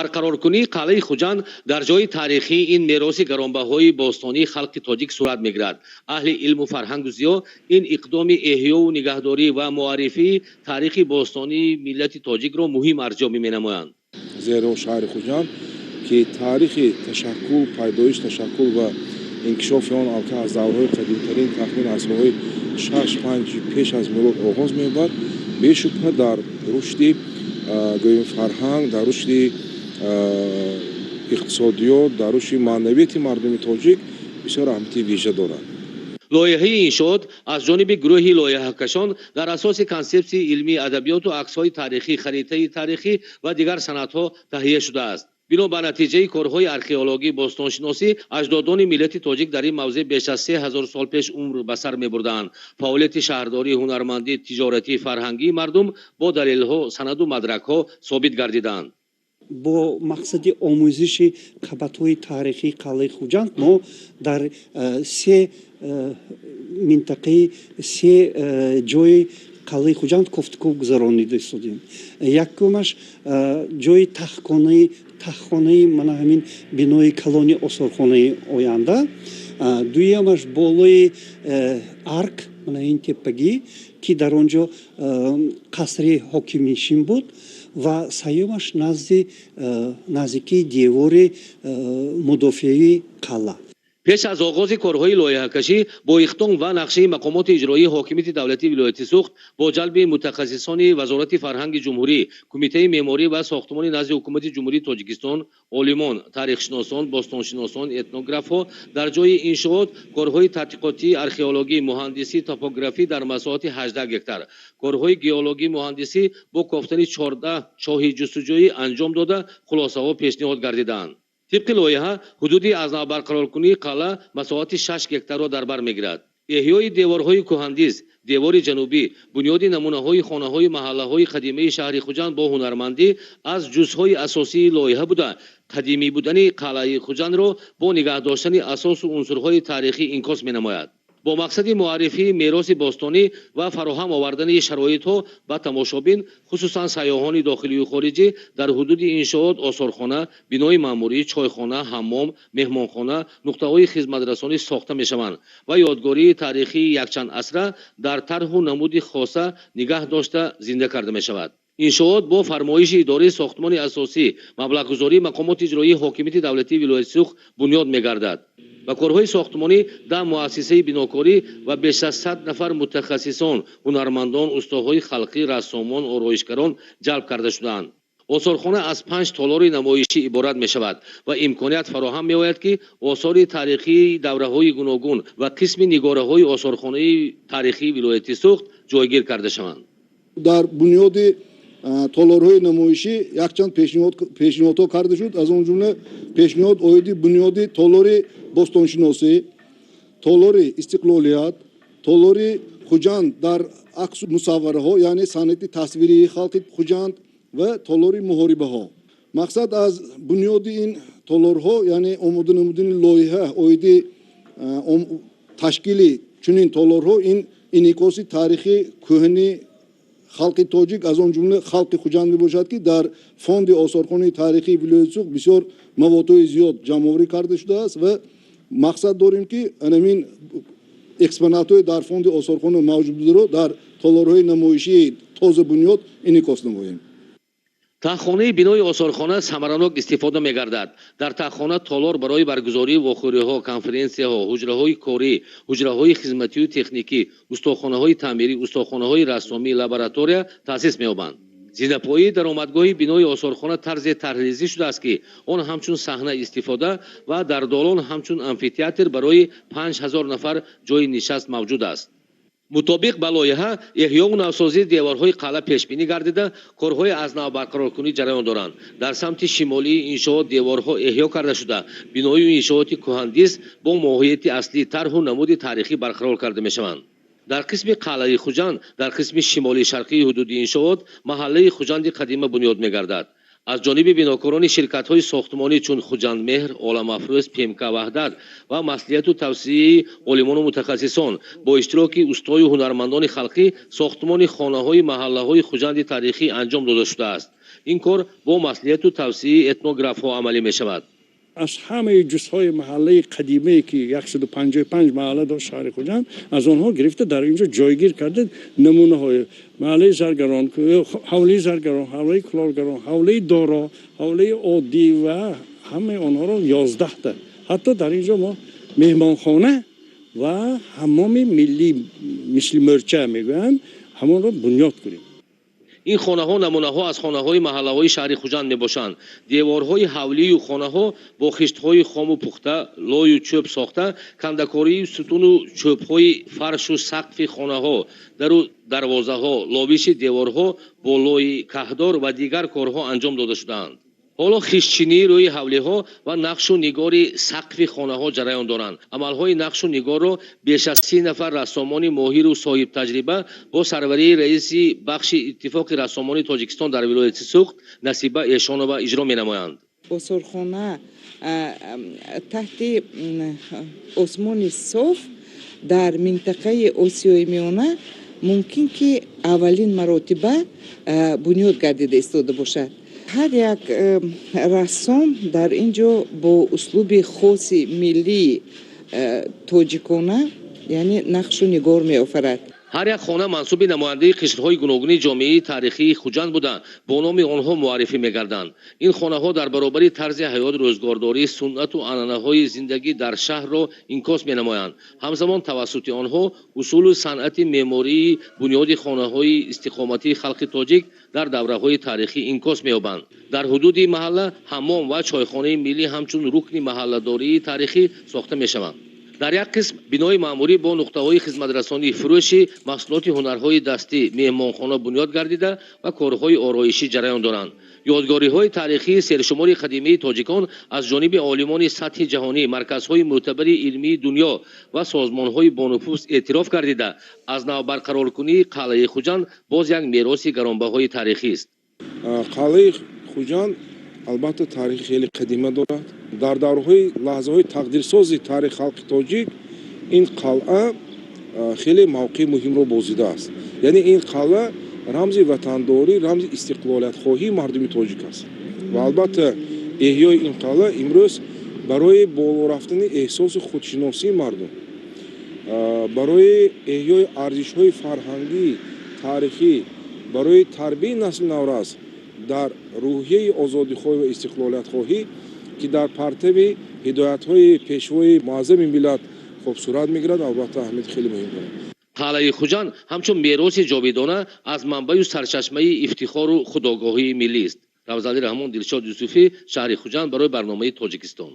Барқароркунии қалъаи Хуҷанд дар ҷои таърихии ин мероси гаронбаҳои бостонии халқи тоҷик сурат мегирад. Аҳли илму фарҳангу зиё ин иқдоми эҳёву нигаҳдорӣ ва муаррифии таърихи бостонии миллати тоҷикро муҳим арзёбӣ менамоянд. Зеро шаҳри Хуҷанд, ки таърихи ташаккул, пайдоиш, ташаккул ва инкишофи он алка аз даврҳои қадимтарин, тахмин асрҳои 6-5 пеш аз милод оғоз меёбад, бешубҳа дар рушди, гӯем, фарҳанг, дар рушди иқтисодиёт, дар рушди маънавияти мардуми тоҷик бисёр аҳамияти вижа дорад. Лоиҳаи иншоот аз ҷониби гурӯҳи лоиҳакашон дар асоси консепсияи илмии адабиёту аксҳои таърихӣ, харитаи таърихӣ ва дигар санадҳо таҳия шудааст. Бино ба натиҷаи корҳои археологӣ, бостоншиносӣ, аҷдодони миллати тоҷик дар ин мавзеъ беш аз 3000 сол пеш умр ба сар мебурданд. Фаъолияти шаҳрдорӣ, ҳунармандӣ, тиҷоратӣ, фарҳангии мардум бо далелҳо, санаду мадракҳо собит гардиданд. Бо мақсади омӯзиши қабатҳои таърихии қалъаи Хуҷанд мо дар се минтақаи, се ҷои қалъаи Хуҷанд кофтуков гузаронида истодем. Якумаш ҷои тахтхонаи мана ҳамин бинои калони осорхонаи оянда, дуюмаш болои арк, мана ин теппагӣ, ки дар он ҷо қасри ҳокимнишин буд, ва сеюмаш наздикии девори мудофиаи қалъа. Пеш аз оғози корҳои лоиҳакашӣ бо иқдом ва нақшаи мақомоти иҷроии ҳокимияти давлатии вилояти Суғд бо ҷалби мутахассисони Вазорати фарҳанги ҷумҳурӣ, Кумитаи меъморӣ ва сохтмони назди Ҳукумати Ҷумҳурии Тоҷикистон, олимон, таърихшиносон, бостоншиносон, этнографҳо дар ҷои иншоот корҳои тадқиқотии археологӣ, муҳандисӣ, топографӣ дар масоҳати 18 гектар, корҳои геологӣ, муҳандисӣ бо кофтани 14 чоҳи ҷустуҷӯӣ анҷом дода, хулосаҳо пешниҳод гардиданд. Тибқи лоиҳа, ҳудуди аз нав барқароркунии қалъа масоҳати 6 гектарро дар бар мегирад. Эҳёи деворҳои кӯҳандиз, девори ҷанубӣ, бунёди намунаҳои хонаҳои маҳаллаҳои қадимаи шаҳри Хуҷанд бо ҳунармандӣ аз ҷузъҳои асосии лоиҳа буда, қадимӣ будани қалъаи Хуҷандро бо нигаҳ доштани асосу унсурҳои таърихӣ инъикос менамояд. Бо мақсади муаррифии мероси бостонӣ ва фароҳам овардани шароитҳо ба тамошобин, хусусан сайёҳони дохилию хориҷӣ, дар ҳудуди иншоот осорхона, бинои маъмурӣ, чойхона, ҳаммом, меҳмонхона, нуқтаҳои хизматрасонӣ сохта мешаванд ва ёдгории таърихии якчанд асра дар тарҳу намуди хоса нигаҳ дошта зинда карда мешавад. Иншоот бо фармоиши идораи сохтмони асосӣ, маблағгузории мақомоти иҷроии ҳокимияти давлатии вилояти Суғд бунёд мегардад. Ба корҳои сохтмонӣ 10 муассисаи бинокорӣ ва беш аз 100 нафар мутахассисон, ҳунармандон, устоҳои халқӣ, рассомон, ороишгарон ҷалб карда шудаанд. Осорхона аз 5 толори намоишӣ иборат мешавад ва имконият фароҳам меояд, ки осори таърихии давраҳои гуногун ва қисми нигораҳои осорхонаи таърихии вилояти Суғд ҷойгир карда шаванд. Дар бунёди толорҳои намоишӣ якчанд пешниҳодҳо карда шуд, аз он ҷумла пешниҳод оиди бунёди толори бостоншиносӣ, толори истиқлолият, толори Хуҷанд дар аксу мусаввараҳо, яъне санъати тасвирии халқи Хуҷанд, ва толори муҳорибаҳо. Мақсад аз бунёди ин толорҳо, яъне омода намудани лоиҳа оиди ташкили чунин толорҳо, ин инъикоси таърихи кӯҳани халқи тоҷик, аз он ҷумла халқи Хуҷанд мебошад, ки дар фонди осорхонаи таърихии вилояти Суғд бисёр маводҳои зиёд ҷамъоварӣ карда шудааст ва мақсад дорем, ки анамин экспонатҳои дар фонди осорхона мавҷуд бударо дар толорҳои намоишии тоза бунёд инъикос намоем. Тахтхонаи бинои осорхона самаранок истифода мегардад. Дар тахтхона толор барои баргузории вохӯриҳо, конференсияҳо, ҳуҷраҳои корӣ, ҳуҷраҳои хизматию техникӣ, устохонаҳои таъмирӣ, устохонаҳои рассомӣ, лаборатория таъсис меёбанд. Зинапоии даромадгоҳи бинои осорхона тарзе тарҳрезӣ шудааст, ки он ҳамчун саҳна истифода ва дар долон ҳамчун амфитеатр барои 5000 нафар ҷойи нишаст мавҷуд аст. Мутобиқ ба лоиҳа, эҳёву навсозии деворҳои қалъа пешбинӣ гардида, корҳои аз нав барқароркунӣ ҷараён доранд. Дар самти шимолии иншоот деворҳо эҳё карда шуда, биною иншооти кӯҳандиз бо моҳияти аслии тарҳу намуди таърихӣ барқарор карда мешаванд. Дар қисми қалъаи Хуҷанд, дар қисми шимолии шарқии ҳудуди иншоот маҳаллаи Хуҷанди қадима бунёд мегардад. Аз ҷониби бинокорони ширкатҳои сохтмонӣ чун Хуҷандмеҳр, Оламафрӯз, ПМК Ваҳдат ва маслиҳату тавсияи олимону мутахассисон бо иштироки устою ҳунармандони халқӣ сохтмони хонаҳои маҳаллаҳои Хуҷанди таърихӣ анҷом дода шудааст. Ин кор бо маслиҳату тавсияи этнографҳо амалӣ мешавад. Аз ҳамаи ҷузъҳои маҳаллаи қадимае, ки 155 маҳалла дошт шаҳри Хуҷанд, аз онҳо гирифта, дар инҷо ҷойгир карда намунаҳои маҳаллаи Заргарон, ҳавлии Заргарон, ҳавлии Кулолгарон, ҳавлии Доро, ҳавлии Оддӣ ва ҳамаи онҳоро, 11-та. Ҳатто дар инҷо мо меҳмонхона ва ҳаммоми миллӣ, мисли мӯрча мегӯянд, ҳамонро бунёд кунем. Ин хонаҳо намунаҳо аз хонаҳои маҳаллаҳои шаҳри Хуҷанд мебошанд. Деворҳои ҳавлию хонаҳо бо хиштҳои хому пухта, лою чӯб сохта, кандакории сутуну чӯбҳои фаршу сақфи хонаҳо, дару дарвозаҳо, ловиши деворҳо бо лои каҳдор ва дигар корҳо анҷом дода шудаанд. Ҳоло хиштчинии рӯи ҳавлиҳо ва нақшу нигори сақфи хонаҳо ҷараён доранд. Амалҳои нақшу нигорро беш аз 30 нафар рассомони моҳиру соҳибтаҷриба бо сарварии раиси бахши Иттифоқи рассомони Тоҷикистон дар вилояти Суғд Насиба Эшонова иҷро менамоянд. Осорхона таҳти осмони соф дар минтақаи Осиёи Миёна мумкин ки аввалин маротиба бунёд гардида истода бошад. Ҳар як рассом дар ин ҷо бо услуби хоси миллии тоҷикона, яъне нақшу нигор меофарад. Ҳар як хона мансуби намояндаи қишрҳои гуногуни ҷомеаи таърихии Хуҷанд буда, бо номи онҳо муаррифӣ мегарданд. Ин хонаҳо дар баробари тарзи ҳаёт, рӯзгордорӣ, суннату анъанаҳои зиндагӣ дар шаҳрро инъикос менамоянд. Ҳамзамон тавассути онҳо усулу санъати меъмории бунёди хонаҳои истиқоматии халқи тоҷик дар давраҳои таърихӣ инъикос меёбанд. Дар ҳудуди маҳалла ҳаммом ва чойхонаи миллӣ ҳамчун рукни маҳалладории таърихӣ сохта мешаванд. Дар як қисм бинои маъмурӣ бо нуқтаҳои хизматрасонӣ, фурӯши маҳсулоти ҳунарҳои дастӣ, меҳмонхона бунёд гардида ва корҳои ороишӣ ҷараён доранд. Ёдгориҳои таърихии сершумори қадимии тоҷикон аз ҷониби олимони сатҳи ҷаҳонӣ, марказҳои мӯътабари илмии дунё ва созмонҳои бонуфуз эътироф гардида, аз нав барқароркунии қалъаи Хуҷанд боз як мероси гаронбаҳои таърихист. Қалъаи Хуҷанд, албатта, таърихи хеле қадима дорад. Дар даврҳои лаҳзаҳои тақдирсози таърихи халқи тоҷик ин қалъа хеле мавқеи муҳимро бозидааст. Яъне ин қалъа рамзи ватандорӣ, рамзи истиқлолиятхоҳии мардуми тоҷик аст ва, албатта, эҳёи ин қалъа имрӯз барои боло рафтани эҳсоси худшиносии мардум, барои эҳёи арзишҳои фарҳангӣ, таърихӣ, барои тарбияи насли наврас дар рӯҳияи озодихоҳӣ ва истиқлолиятхоҳӣ, ки дар партави ҳидоятҳои Пешвои муаззами миллат хуб сурат мегирад, албатта, аҳамияти хеле муҳим дорад. Қалъаи Хуҷанд ҳамчун мероси ҷовидона аз манбаю сарчашмаи ифтихору худогоҳии миллист. Равзалӣ Раҳмон, Дилшод Юсуфӣ, шаҳри Хуҷанд, барои барномаи Тоҷикистон.